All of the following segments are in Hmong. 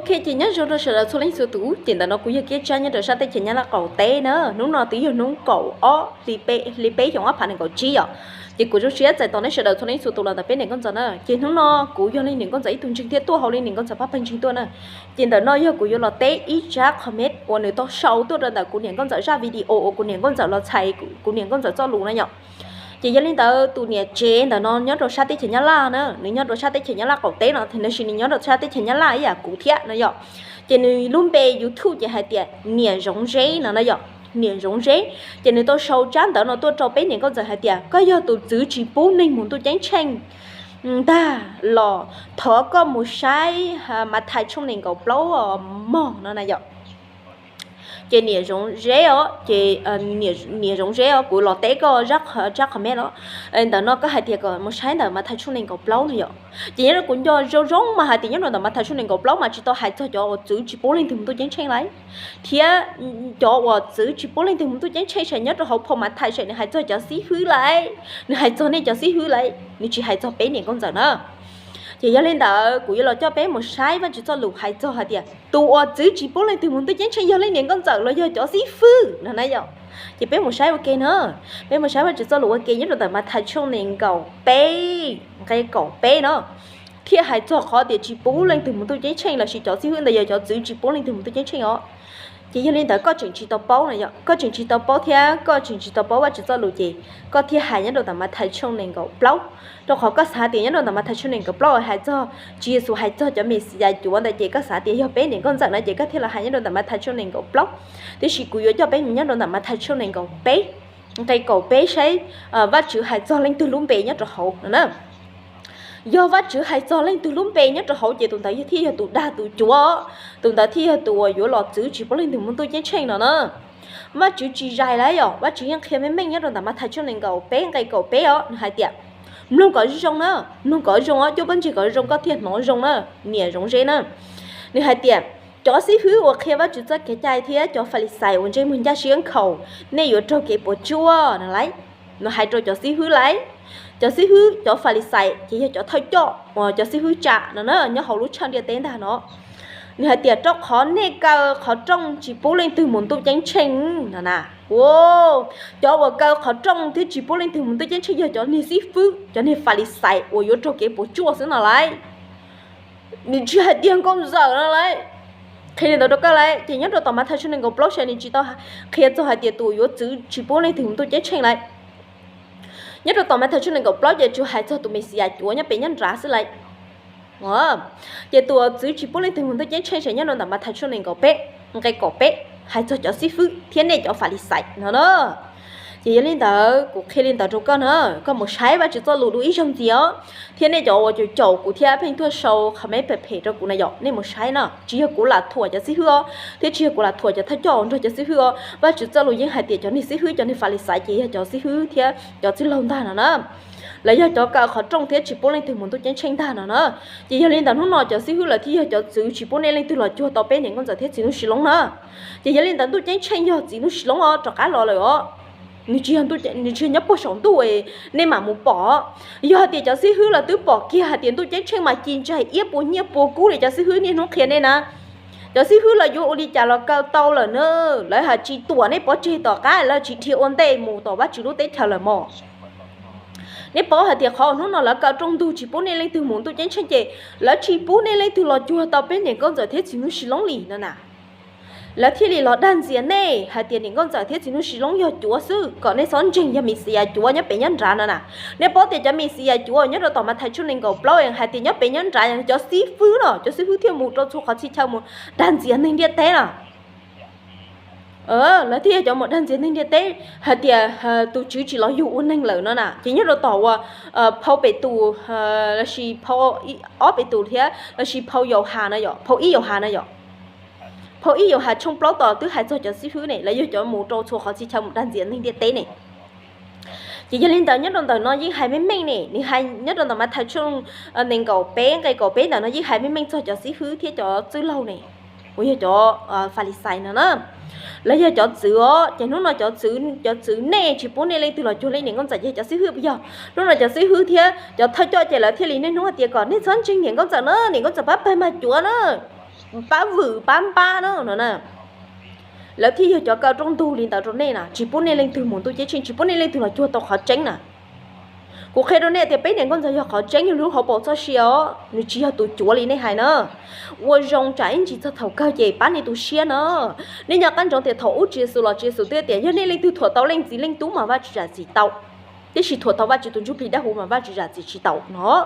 Ok, ces nyob zoo rau sawv daws txhua leej txhua tus, ces ntawm no kuv yog Kiab Tsab nyob rau sab teb chaws Nyab Laj qaum teb na. Hnub no twb yog hnub kaum ob hli peb, hli peb xyoo ob phav nees nkaum tsib yom. Ces kuv zoo siab txais tos nej sawv daws txhua leej txhua tus los ntawm peb niam nkauj ntxawm na. Ces hnub no kuv yog li niam nkauj ntxawm ib tug ntseeg thiab tuaj hauv li niam nkauj ntxawm pab pawg ntseeg tuaj na. Ces ntawm no yog kuv yuav los teb ib tsab comment uas nws tau sau tuaj rau ntawm kuv niam nkauj ntxawm zaj video uas kuv niam nkauj ntxawm los txhais kuv niam nkauj ntxawm txoj lus na yom. Ces yog li ntawd tus niam tsev ntawm no nyob rau sab teb chaws Nyab Laj na, nws nyob rau sab teb chaws Nyab Laj qaum teb no, tiam sis nws nyob rau sab teb chaws Nyab Laj ib yam kuv thiab no yom. Ces nws lub npe YouTube ces hais tias Niam Zoov Zeb no na yom, Niam Zoov Zeb. Ces nws tau sau tsab ntawv no tuaj rau peb niam nkauj ntxawm hais tias koj yog tus txwv tsis pub neeg mus ntuj ceeb tsheej ntag los thov koj mus saib Mathais tshooj nees nkaum plaub mog no na yom. Ces Niam Zoov Zeb os, ces Niam Zoov Zeb os, kuv los teb koj tsab comment os. Ntawm no koj hais tias kom mus saib ntawm Mathais tshooj nees nkaum plaub no yom. Ces nyob rau kuv nco zoo zoo mas hais tias nyob rau ntawm Mathais tshooj nees nkaum plaub mas tsis tau hais txog cov uas txwv tsis pub leej twg mus ntuj ceeb tsheej lawm, thiab cov uas txwv tsis pub leej twg mus ntuj ceeb tsheej saib nyob rau hauv phau Mathais saib nws hais txog cov xib hwb lawm, nws hais txog nej cov xib hwb lawm, nws tsis hais txog peb niam nkauj ntxawm na. Ces yog li ntawd kuv yuav los coj peb mus saib Vajtswv txoj lus hais txog hais tias tus uas txwv tsis pub leej twg mus ntuj ceeb tsheej yog leej niam nkauj ntxawm los yog cov xib hwb no na yom. Ces peb mus saib ua ke na, peb mus saib Vajtswv txoj lus ua ke nyob rau ntawm Mathais tshooj nees nkaum peb nqe kaum peb no, thiaj hais txog qhov tias tsis pub leej twg mus ntuj ceeb tsheej lossis cov xib hwb ntawd yog cov txwv tsis pub leej twg mus ntuj ceeb tsheej os. Ces yog li ntawd koj tseem tsis tau paub na yom, koj tseem tsis tau paub thiab koj tseem tsis tau paub Vajtswv txoj lus ces koj thiaj hais nyob rau ntawm Mathais tshooj nees nkaum plaub, rau qhov koj xav tias nyob rau ntawm Mathais tshooj nees nkaum plaub hais txog Tswv Yexus hais txog cov Mexiyas cuav ntawd ces koj xav tias yog peb niam nkauj ntxawm na ces koj thiaj los hais nyob rau ntawm Mathais tshooj nees nkaum plaub. Tiam sis kuv yuav coj peb mus nyob rau ntawm Mathais tshooj nees nkaum peb nqe kaum peb saib Vajtswv hais txog leej twg lub npe nyob rau hauv no na. Yog Vajtswv hais txog leej twg lub npe nyob rau hauv ces tus ntawd thiaj yog tus dag tus cuav, tus ntawd thiaj yog tus uas yuav los txwv tsis pub leej twg mus ntuj ceeb tsheej no na. Vajtswv tsis zais lawm yom, Vajtswv yeej qhia meej meej nyob rau ntawm Mathais tshooj nees nkaum peb nqe kaum peb os, nws hais tias mloog kom zoo na, mloog kom zoo os, cuab pob ntseg kom zoo koj thiaj hnov zoo na, Niam Zoov Zeb na. Nws hais tias cov xib hwb uas qhia Vajtswv txoj kev cai thiab cov Falixais uas ntsej muag ncaj siab nkhaus, nej yuav raug kev puas tsuaj no lauj. Nws hais rau cov xib hwb lauj. Cov xib hwb cov Falixais ces yog cov thawj coj uas cov xib hwb tsam no na nyob hauv lub tshaj ntiaj teb ntag no. Nws hais tias rau qhov nej kaw qhov rooj tsis pub leej twg mus ntuj ceeb tsheej no na. Cov uas kaw qhov rooj thiab tsis pub leej twg mus ntuj ceeb tsheej yog cov niag xib fwb, cov niag Falixais uas yuav raug kev puas tsuaj xwb no lauj. Nws tsis hais tias nkauj ntxawm no lauj. Qhia li ntawd rau koj lauj, ces nyob rau tom Mathais tshooj nees nkaum plaub saib nws tsis tau qhia txog hais tias tus yuav txwv tsis pub leej twg mus ntuj ceeb tsheej lauj. Nyob rau tom Mathais tshooj nees nkaum plaub ces tsuas hais txog tus Mexiyas cuav nyob pem nyob nrad xwb lauj. Ces tus txwv tsis pub leej twg mus ntuj ceeb tsheej saib nyob rau ntawm Mathais tshooj nees nkaum peb nqe kaum peb, hais txog cov xib fwb thiab nej cov Falixais no na. Ces yog li ntawd kuv qhia li ntawd rau koj na, koj mus saib Vajtswv txoj lus dua ib zaug ntxiv os. Thiab nej cov uas caum caum kuv thiab pheej tuaj sau comment phem phem rau kuv na yom, nej mus saib na, tsis yog kuv lam thuam cov xib hwb os, thiab tsis yog kuv lam thuam cov thawj coj uas nrog cov xib hwb os. Vajtswv txoj lus yeej hais tias cov niag xib hwb, cov niag Falixais ces yog cov xib hwb thiab cov txwj laug ntag no na. Lawv yog cov kaw qhov rooj thiab tsis pub leej twg mus ntuj ceeb tsheej ntag no na. Ces yog li ntawd hnub no cov xib hwb lawv thiaj yog cov txwv tsis pub nej leej twg los cuag tau peb niam nkauj ntxawm thiab txiv Nuj Sis Loob na. Ces yog li ntawd ntuj ceeb tsheej yog txiv Nuj Sis Loob os, rov qab los lawm os. Nws tsis yog ntuj, nws tsis yog nyob puag saum ntuj, nej mam mus pom. Yog hais tias cov xib hwb lawv twb pom kiag hais tias ntuj ceeb tsheej mas ci ntsa iab puas nyiaj puas kub li cov xib hwb niaj hnub qhia nej na, cov xib hwb lawv yuav ua li cas los kaw tau lawm na. Lawv hais tsis tuam nej pov tseg tom qab, lawv tsis dhia ua ntej mus tom Vajtswv lub teb chaws lawm mog. Nej paub hais tias qhov hnub no lawv kaw rooj ntug tsis pub nej leej twg mus ntuj ceeb tsheej ces lawv tsis pub nej leej twg los cuag tau peb niam nkauj ntxawm thiab txiv Nuj Sis Loob li no na. Lawv thiaj li los dag ntxias nej hais tias niam nkauj ntxawm thiab txiv Nuj Sis Loob yog cuav xwb, kom nej txhob ntseeg yog Mexiyas cuav nyob pem nyob nrad no na. Nej paub tias cov Mexiyas cuav nyob rau tom Mathais tshooj nees nkaum plaub hais tias nyob pem nyob nrad cov xib fwb no, cov xib fwb thiaj mus rau txhua qhov txhia chaw mus dag ntxias neeg ntiaj teb na. Lawv thiaj yog cov mus dag ntxias neeg ntiaj teb hais tias tus Tswv tsis los yug ua neeg lawm no na. Ces nyob rau tom uas phau Petus lossis phau ob Petus thiab lossis phau Yauhas no yom, phau ib Yauhas no yom. Phau ib Yauhas tshooj plaub tom twb hais txog cov xib hwb ne, lawv yog cov mus rau txhua qhov txhia chaw mus dag ntxias neeg ntiaj teb ne. Ces yog li ntawd nyob rau ntawm no yeej hais meej meej ne, nws hais nyob rau ntawm Mathais tshooj nees nkaum peb nqe kaum peb ntawm no yeej hais meej meej txog cov xib hwb thiab cov txwj laug ne, uas yog cov Falixais no na. Lawv yog cov txwv os, ces hnub no cov txwv, cov txwv nej tsis pub nej leej twg los cuag nej niam nkauj ntxawm ces cov xib hwb puas yog? Hnub no cov xib hwb thiab cov thawj coj ces lawv thiaj li niaj hnub hais tias kom nej txhob ntseeg niam nkauj ntxawm na, niam nkauj ntxawm pab pawg mas cuav na. pab vwm pab npab na no na. Lawv thiaj yog cov kaw rooj ntug li ntawd rau nej na, tsis pub nej leej twg mus ntuj ceeb tsheej, tsis pub nej leej twg los cuag tau qhov tseeb na. Kuv qhia rau nej tias peb niam nkauj ntxawm yog qhov tseeb, yog lub hauv paus txoj sia os, nws tsis yog tus cuav li nej hais na. Ua zoo tsam ib ntsis txog thaum kawg ces pab nej tu siab na. Nej nco qab ntsoov tias thaum ub Tswv Yexus los Tswv Yexus twb tias yog nej leej twg thuam tau Leej Txiv Leej Tub mas Vajtswv zam txim tau, tiam sis thuam tau Vajtswv tus Ntsuj Plig Dawb Huv mas Vajtswv zam txim tsis tau no.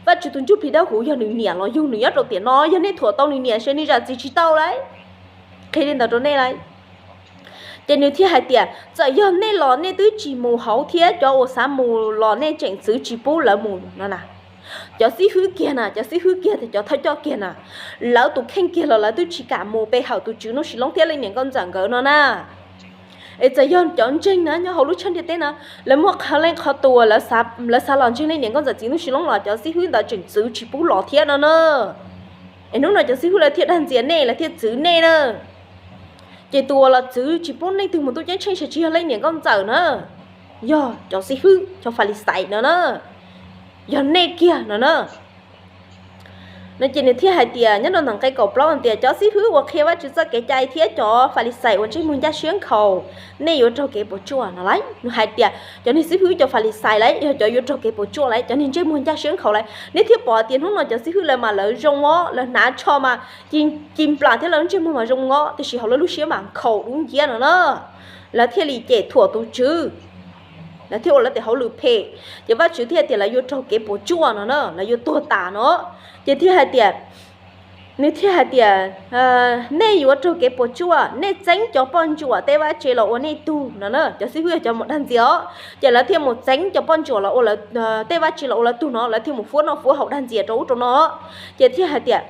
Vajtswv tus Ntsuj Plig Dawb Huv yog nws niam los yug nws nyob rau tiam no, yog nej thuam tau nws niam ces nws zam txim tsis tau lauj. Qhia li ntawd rau nej lauj. Ces nws thiaj hais tias txawm yog nej los nej twb tsis mus hauv thiab cov uas xav mus los nej tseem txwv tsis pub lawv mus no na. Cov xib hwb kiag na, cov xib hwb kiag tias cov thawj coj kiag na, lawv tus kheej kiag los lawv twb tsis kam mus pe hawm tus Tswv Nuj Sis Loob thiab leej niam nkauj ntxawm nkawd no na. Es txawm yog cov ntseeg na nyob hauv lub tshaj ntiaj teb na, lawv muaj qhov leej qhov tus lawv xav los ntseeg leej niam nkauj ntxawm txiv Nuj Sis Loob los cov xib hwb ntawd tseem txwv tsis pub los thiab no na. Es hnub no cov xib hwb lawv thiaj dag ntxias nej, lawv thiaj txwv nej na. Ces tus uas los txwv tsis pub leej twg mus ntuj ceeb tsheej ces tsis yog leej niam nkauj ntxawm na, yog cov xib hwb cov Falixais no na, yog nej kiag no na. No ces nws thiaj hais tias nyob rau ntawm nqe kaum plaub tias cov xib hwb uas qhia Vajtswv txoj kev cai thiab cov Falixais uas ntsej muag ncaj siab nkhaus, nej yuav raug kev puas tsuaj no lauj. Nws hais tias cov niag xib hwb cov Falixais lauj yog cov yuav raug kev puas tsuaj lauj, cov niag ntsej muag ncaj siab nkhaus lauj. Nej thiaj pom tias hnub no cov xib hwb lawv mas lawv zoo os, lawv hnav tsho mas ci nplas thiab lawv ntsej muag mas zoo os, tiam sis hauv lawv lub siab mas nkhaus dub nciab no na. Lawv thiaj li cem thuam tus Tswv, lawv thiaj ua lawv tes hauj lwm phem, ces Vajtswv thiaj tias lawv yuav raug kev puas tsuaj no na, lawv yuav tuag tas no. Ces thiaj hais tias, nws thiaj hais tias nej yuav raug kev puas tsuaj, nej txeeb cov poj ntsuam tej vaj tse los ua nej tug no na. Cov xib hwb cov mus dag ntxias os, ces lawv thiaj mus txeeb cov poj ntsuam los ua lawv, tej vaj tse los ua lawv tug no, lawv thiaj mus fuab noj fuab haus dag ntxias rau ub rau no. Ces thiaj hais tias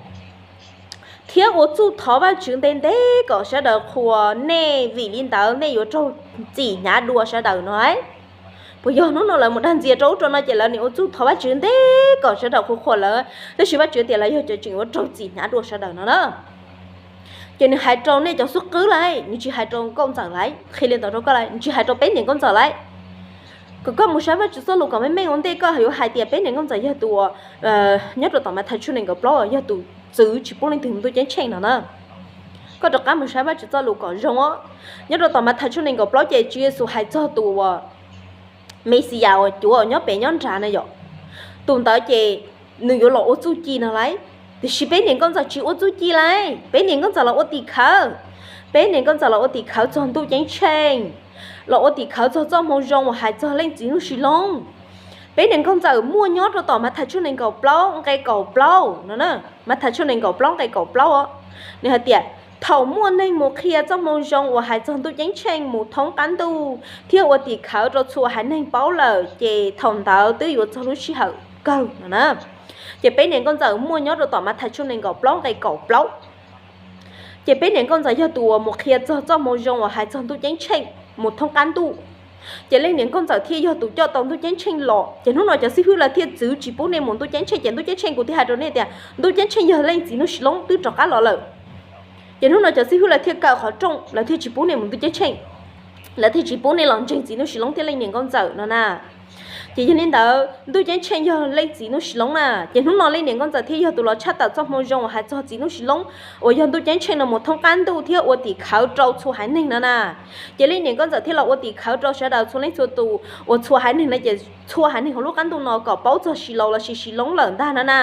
thiab ua txuj thov Vajtswv ntev ntev kom sawv daws qhuas nej, vim li ntawd nej yuav raug txim hnyav dua sawv daws no. Puas yog hnub no lawv mus dag ntxias rau ub rau no ces lawv nim ua txuj thov Vajtswv ntev kom sawv daws qhuas qhuas lawv, tab sis Vajtswv tias lawv yog cov tseem yuav raug txim hnyav dua sawv daws no na. Ces nws hais rau nej cov xub qwb lauj, nws tsis hais rau nkauj ntxawm lauj, qhia li ntawd rau koj lauj, nws tsis hais rau peb niam nkauj ntxawm lauj. Kom koj mus saib Vajtswv txoj lus kom meej meej ua ntej koj yuav hais tias peb niam nkauj ntxawm yog tus, nyob rau tom Mathais tshooj nees nkaum plaub yog tus txwv tsis pub leej twg mus ntuj ceeb tsheej no na. Koj rov qab mus saib Vajtswv txoj lus kom zoo os. Nyob rau tom Mathais tshooj nees nkaum plaub ces Tswv Yexus hais txog tus uas Mexiyas uas cuav nyob pem nyob nrad na yom. Tus ntawd ces nws yuav los ua txuj ci no lauj. Tiam sis peb niam nkauj ntxawm tsis ua txuj ci lauj, peb niam nkauj ntxawm los ua tim khawv. Peb niam nkauj ntxawm los ua tim khawv txog ntuj ceeb tsheej, los ua tim khawv txog txoj moo zoo uas hais txog Leej Txiv Nuj Sis Loob. Peb niam nkauj ntxawm muaj nyob rau tom Mathais tshooj nees nkaum plaub nqe kaum plaub no na. Mathais tshooj nees nkaum plaub nqe kaum plaub os, nws hais tias thaum muaj neeg mus qhia txoj moo zoo uas hais txog ntuj ceeb tsheej mus thoob qab ntuj thiab ua tim khawv rau txhua haiv neeg paub lawm ces thaum ntawd twb yuav txog lub sij hawm kawg no na. Ces peb niam nkauj ntxawm muaj nyob rau tom Mathais tshooj nees nkaum plaub nqe kaum plaub. Ces peb niam nkauj ntxawm yog tus uas mus qhia txog txoj moo zoo uas hais txog ntuj ceeb tsheej mus thoob qab ntuj. Ces leej niam nkauj ntxawm thiaj yog tus coj tau ntuj ceeb tsheej los. Ces hnub no cov xib hwb lawv thiaj txwv tsis pub nej mus ntuj ceeb tsheej, ces ntuj ceeb tsheej kuv thiaj hais rau nej tias ntuj ceeb tsheej yog Leej Txiv Nuj Sis Loob twb rov qab los lawm. Ces hnub no cov xib hwb lawv thiaj kaw qhov rooj, lawv thiaj tsis pub nej mus ntuj ceeb tsheej, lawv thiaj tsis pub nej los ntseeg Txiv Nuj Sis Loob thiab leej niam nkauj ntxawm no na. Ces yog li ntawd ntuj ceeb tsheej yog Leej Txiv Nuj Sis Loob na. Ces hnub no leej niam nkauj ntxawm thiaj yog tus los tshaj tawm txoj moo zoo uas hais txog Txiv Nuj Sis Loob uas yog ntuj ceeb tsheej no mus thoob qab ntuj thiab ua tim khawv rau txhua haiv neeg no na. Ces leej niam nkauj ntxawm thiaj los ua tim khawv rau sawv daws txhua leej txhua tus uas txhua haiv neeg no ces txhua haiv neeg hauv lub qab ntuj no kom paub txog Sis Laus lossis Sis Loob lawm ntag no na.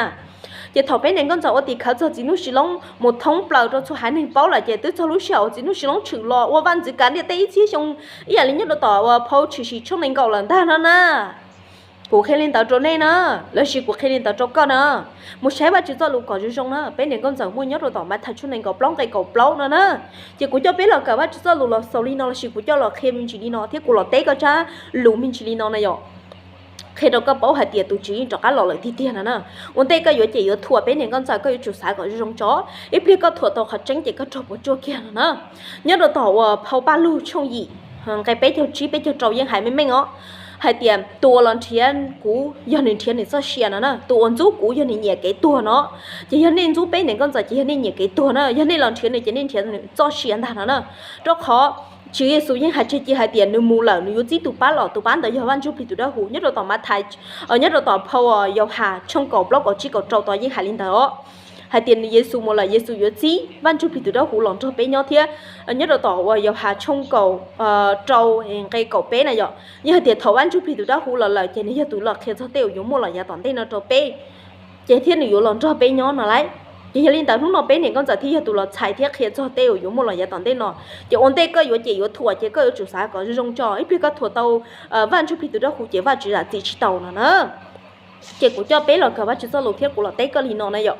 Ces thaum peb niam nkauj ntxawm ua tim khawv txog Txiv Nuj Sis Loob mus thoob plaws rau txhua haiv neeg paub lawm ces twb txog lub sij hawm uas Txiv Nuj Sis Loob tshwm los ua vaj ntxwv kav ntiaj teb ib txhiab xyoo, ib yam li nyob rau tom uas phau Tshwm Sim tshooj nees nkaum lawm ntag no na. Kuv qhia li ntawd rau nej na, lossis kuv qhia li ntawd rau koj na. Mus saib Vajtswv txoj lus kom zoo zoo na, peb niam nkauj ntxawm muaj nyob rau tom Mathais tshooj nees nkaum plaub nqe kaum plaub no na. Ces kuv coj peb los kawm Vajtswv txoj lus los xaus li no lossis kuv coj los qhia me ntsis li no thiab kuv los teb koj tsab lus me ntsis li no na yom, qhia rau koj paub hais tias tus Tswv yeej rov qab los lawm tiag tiag no na. Ua ntej koj yuav cem yuav thuam peb niam nkauj ntxawm koj yuav tsum xav kom zoo zoo tso. Ib pliag koj thuam tau qhov tseeb ces koj raug puas tsuaj kiag no na. Nyob rau tom uas phau Paj Lug tshooj yim nqe peb caug tsib peb caug rau yeej hais meej meej os, hais tias tus uas los nrhiav kuv yog nws nrhiav nws txoj sia no na, tus uas ntxub kuv yog nws nyiam kev tuag no. Ces yog nej ntxub peb niam nkauj ntxawm ces yog nej nyiam kev tuag na, yog nej los nrhiav nws ces nej nrhiav nws txoj sia ntag no na. Rau qhov Tswv Yexus yeej hais tseg cia hais tias nws mus lawm nws yuav txib tus pab los, tus pab ntawd yog Vaj Ntsuj Plig tus Dawb Huv. Nyob rau tom Mathais, nyob rau tom phau Yauhas tshooj kaum plaub kaum tsib kaum rau tod yeej hais li ntawd os. hais tias nws Yexus mus lawm, Yexus yuav txib Vaj Ntsuj Plig tus dawb huv los nrog peb nyob thiab. Nyob rau tom uas Yauhas tshooj kaum rau nqe kaum peb na yom, yog hais tias thaum Vaj Ntsuj Plig tus dawb huv los lawm ces nws yog tus los qhia txog tej uas yuav muaj los yav tom ntej no rau peb, ces thiab nws yuav los nrog peb nyob no lauj. Ces yog li ntawd hnub no peb niam nkauj ntxawm thiaj yog tus los txhais thiab qhia txog tej uas yuav muaj los yav tom ntej no. Ces ua ntej koj yuav ces yuav thuam ces koj yuav tsum xav kom zoo zoo tso, ib pliag koj thuam tau Vaj Ntsuj Plig tus dawb huv ces Vajtswv zam txim tsis taus no na. Ces kuv coj peb los kawm Vajtswv txoj lus thiab kuv los teb koj li no na yom.